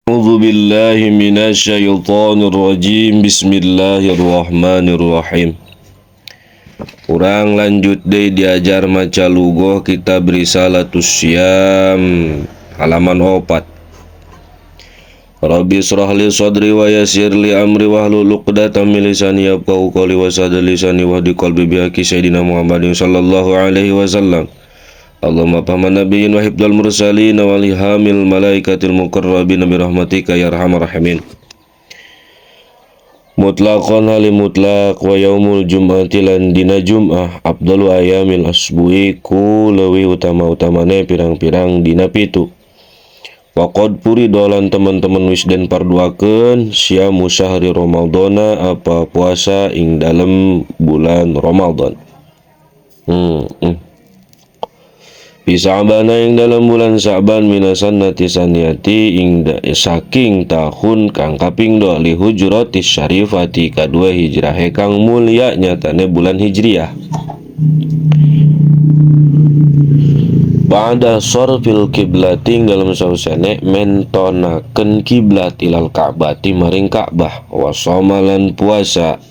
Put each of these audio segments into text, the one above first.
A'udzu billahi minasyaitonir rajim. Bismillahirrahmanirrahim. Urang lanjut deui diajar maca lugoh kitab Risalatus Siyam halaman 4. Rabbi israh li sadri wa yassir li amri wahlul 'uqdatam min lisani yafqahu qawli wa saddid lisani wahdi qalbi bi haqqi sayidina Muhammadin sallallahu alaihi wasallam. Allahumma fahman nabiyyin wa hibdal mursalin wa lihamil malaikatil muqarrabin bi rahmatika ya arhamar rahimin. Mutlaqan hali mutlaq wa yaumul jum'ati lan dina jum'ah afdalu ayamil asbu'i ku leuwih utama-utamane pirang-pirang dina pitu. Wa qad furidolan teman-teman wis den parduakeun siamu syahri Ramadhana apa puasa ing dalem bulan Ramadan. Fi Sa'bana ing dalam bulan Sa'ban minasannati saniyati ing saking tahun kang kaping 2 li hujrati syarifati kadua hijrah kang mulia nyatane bulan Hijriah. Ba'da sarfil kiblati ing dalam sausene mentonaken kiblat ilal Ka'bati maring Ka'bah wa shoma lan puasa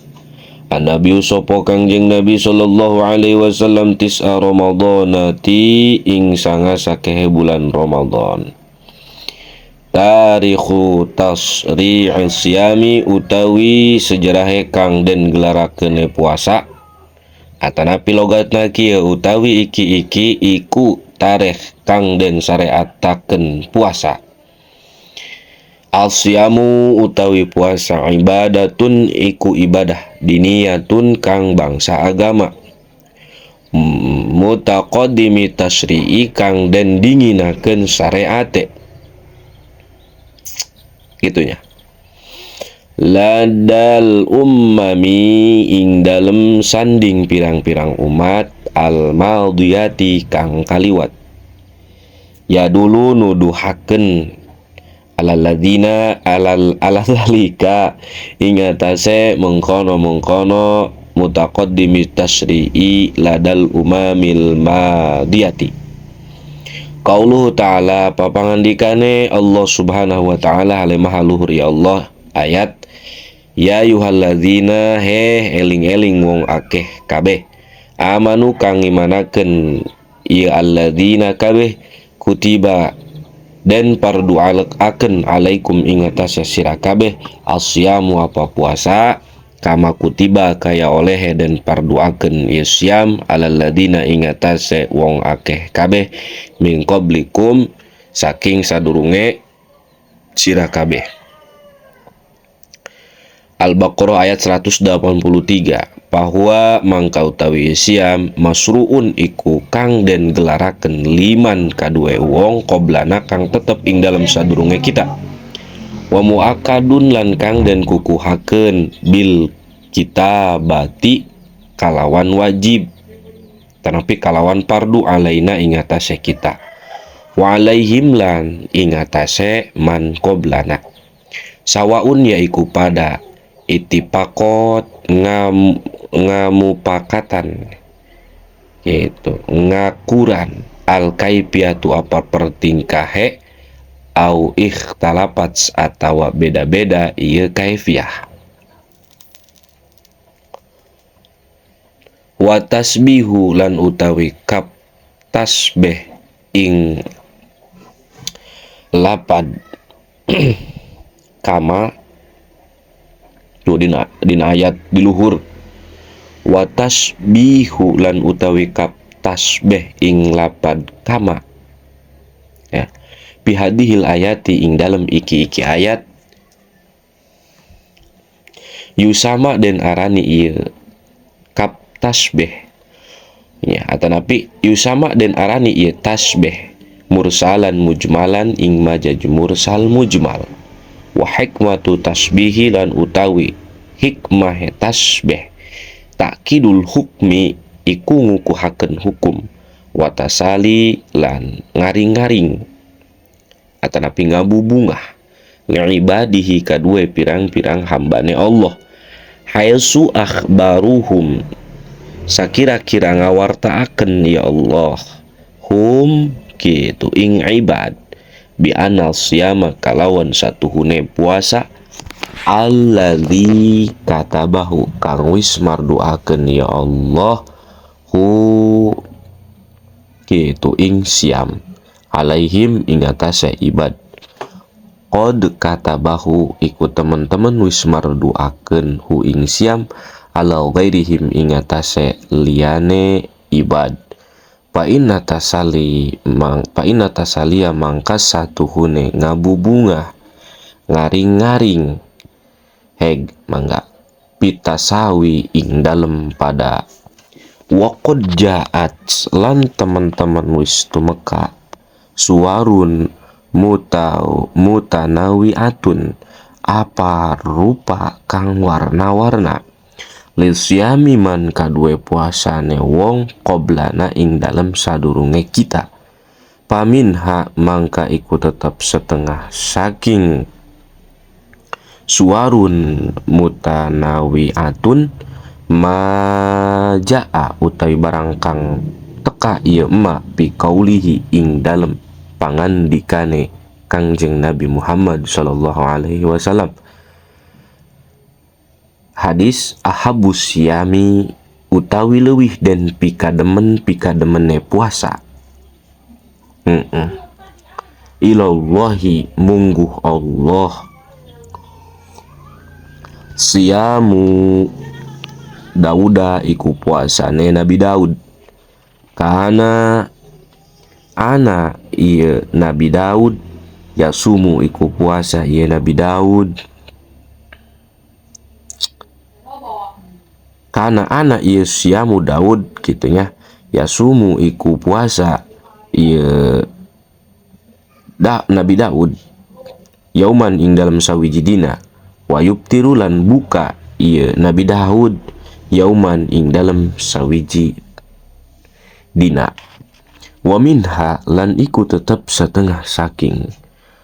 An-Nabi sapa Kangjeng Nabi sallallahu alaihi wasallam tis'a Ramadhanati ing sanga sakehe bulan Ramadan. Tarikhu tasri'i siyami utawi sejarahe kang den gelarakeun puasa atanapi logatna kieu utawi iki-iki iku tarikh kang den syariatakeun puasa. Al-siyamu utawi puasa ibadatun iku ibadah diniyatun kang bangsa agama mutaqaddimi tasyri'i kang den dinginakeun syariate gitunya. Ladal ummami ing dalem sanding pirang-pirang umat al-madiyati kang kaliwat ya dulu nuduhakeun alal ladina alal alalika ing atase mengkono-mengkono mutaqaddimi tasyri'i ladal umamil madiyati. Qauluhu ta'ala papangandikane Allah subhanahu wa ta'ala ale maha luhur ya Allah ayat ya ayyuhalladzina he eling-eling wong akeh kabeh amanu kang ngimanakeun ya alladzina kabeh kutiba dan pardu'alaken alaikum ing atase sira kabeh asyamu apa puasa kama kutiba kaya oleh dan parduaken ya syam alal ladina ing atase wong akeh kabeh min qablikum saking sadurunge sira kabeh. Al-Baqarah ayat 183 bahwa mangka utawi siam masruun iku kang den gelaraken liman kaduwe wong qoblana kang tetep ing dalem sadurunge kita wa muakadun lan kang den kukuhaken bil kitabati kalawan wajib tanapi kalawan pardu alaina ing atase kita wa alaihim lan ing atase man qoblana sawaun yaiku pada itipakot ngamupakatan yaitu ngakuran al kaifiyatu apa pertingkahe au ikhtalafat atawa beda-beda ieu kaifiyah wa tasbihu lan utawi kap tasbih ing lapad kama tuh dina ayat di luhur wa tasbihu lan utawi kap tasbih ing lapad kama ya bihadihil ayati ing dalem iki-iki ayat yusama den arani ieu kap tasbih ya atanapi yusama den arani ieu tasbih mursalan mujmalan ing majaz mursal mujmal wa hikmatu tasbihi lan utawi hikmah tasbih takkidul hukmi iku ngukuhaken hukum wa tasali lan ngaring-ngaring atanapi ngabubungah li'ibadihi kaduwe pirang-pirang hambane Allah haitsu akhbaruhum sakira-kira ngawartaaken ya Allah hum kitu ing ibad bi anal siyama kalawan satuhune puasa alladzi katabahu kang wis marduakeun ya Allah hu kitu ing siam alaihim ing atase ibad. Qad katabahu iku teman-teman wis marduakeun hu ing siam ala ghairihim ing atase liyane ibad. Fa inna tasali mang fa inna tasalia mangka satuhune ngabubungah ngaring-ngaring heg mangga pitasawi ing dalem pada waqad ja'at lan teman-teman wis tumeka suwarun mutanawiatun apa rupa kang warna-warna lisyami man kadue puasane wong qoblana ing dalem sadurunge kita. Paminha mangka iku tetep setengah saking suwarun mutanawiatun majaa utawi barang kang teka ieu ma bi kaulihi ing dalem pangandikane Kangjeng Nabi Muhammad sallallahu alaihi wasallam. Hadis ahabus siyami utawi leuwih den pikademen pikademene puasa. Ilallahi mungguh Allah siyamu Dauda iku puasane Nabi Daud. Kana ana ieu Nabi Daud yasumu iku puasa ieu Nabi Daud. Kana ana ieu siyamu Daud kitunya yasumu iku puasa ieu Nabi Daud yauman ing dalem sawiji dina wa yubtiru lan buka ieu Nabi Daud yauman ing dalem sawiji dina. Wa minha lan iku tetep setengah saking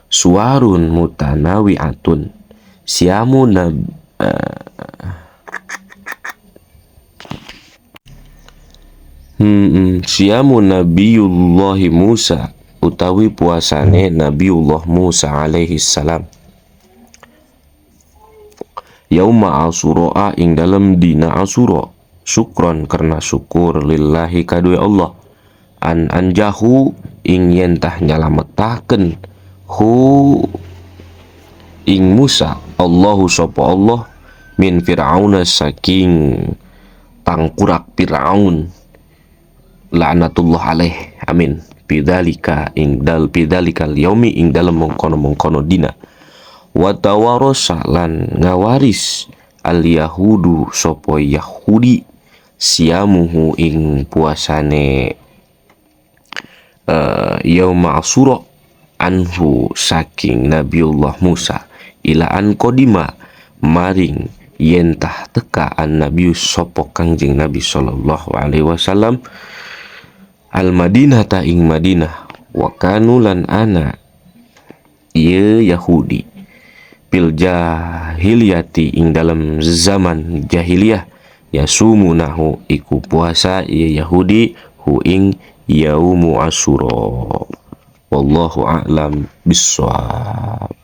suwarun mutanawiatun siamu siamu Nabiyullahi Musa utawi puasane Nabiyullah Musa alaihi salam yauma Asyura ing dalem dina Asyura syukron karena syukur lillahi kadue Allah an anjahu ing yentah nyalametaken hu ing Musa Allahu sapa Allah min Fir'auna saking tangkurak Fir'aun laknatullah alaih amin bidzalika ing dal bidzalikal yaumi ing dalem mengkono-mengkono dina. Wa tawarasa lan ngawaris al yahudu sapa Yahudi siamuhu ing puasane yauma Asyura anhu saking Nabiullah Musa ila an qadima maring yentah teka an nabi sapa Kangjeng Nabi sallallahu alaihi wasallam al Madinah ta ing Madinah wa kanu lan ana ieu Yahudi pil jahiliyati ing dalam zaman jahiliyah yasumunahu iku puasa ieu Yahudi hu ing yaumu Asyura. Wallahu a'lam bissawab.